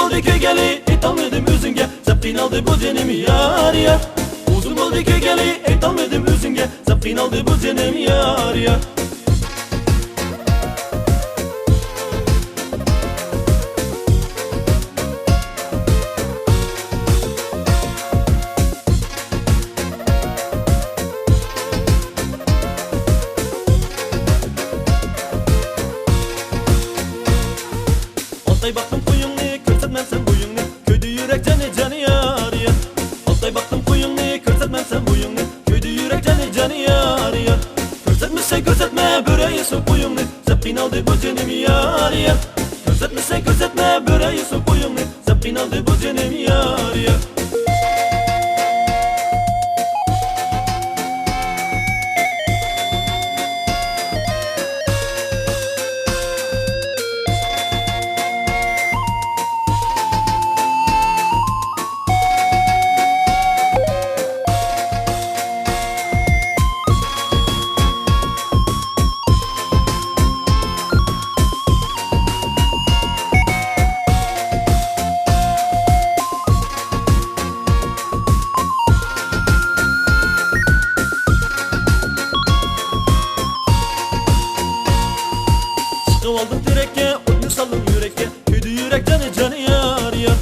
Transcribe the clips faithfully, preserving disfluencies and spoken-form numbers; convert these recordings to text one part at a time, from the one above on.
بولدى كۆرگەنلىك ئېيتالمىدىم ئۆزۈڭگە، زەپ قىينالدى بۇ جېنىم يار، يار. ئۇزۇن بولدى كۆرگەنلىك ئېيتالمىدىم ئۆزۈڭگە، زەپ قىينالدى بۇ جېنىم يار، يار. ئالتاي باقتىم قويۇڭنى، كۆرسەتمەمسەن بويۇڭنى، كۆيدى يۈرەك جانى جانى يار يار. ئالتاي باقتىم قويۇڭنى، كۆرسەتمەمسەن بويۇڭنى، كۆيدى يۈرەك جانى جانى يار يار. كۆرسەتمىسەڭ كۆرسەتمە، بۆرە يېسۇن قويۇڭنى، زەپ قىينالدى بۇ جېنىم يار يار. كۆرسەتمىسەڭ كۆرسەتمە، بۆرە يېسۇن قويۇڭنى، زەپ قىينالدى بۇ جېنىم يار يار. چىقىۋالدىم تېرەككە، ئوتنى سالدىم يۈرەككە، كۆيدى يۈرەك جانى جانى يار يار.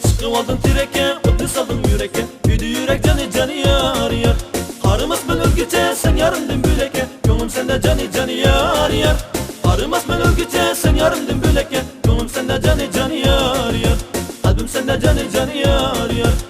چىقىۋالدىم تېرەككە، ئوتنى سالدىم يۈرەككە، كۆيدى يۈرەك جانى جانى يار يار. قارىماس مەن ئۆلگۈچە سەن يارىمدىن بۆلەككە، كۆڭلۈم سەندە جانى جانى يار يار. قارىماس مەن ئۆلگۈچە سەن يارىمدىن بۆلەككە، كۆڭلۈم سەندە جانى جانى يار يار. قەلبىم سەندە جانى جانى يار يار.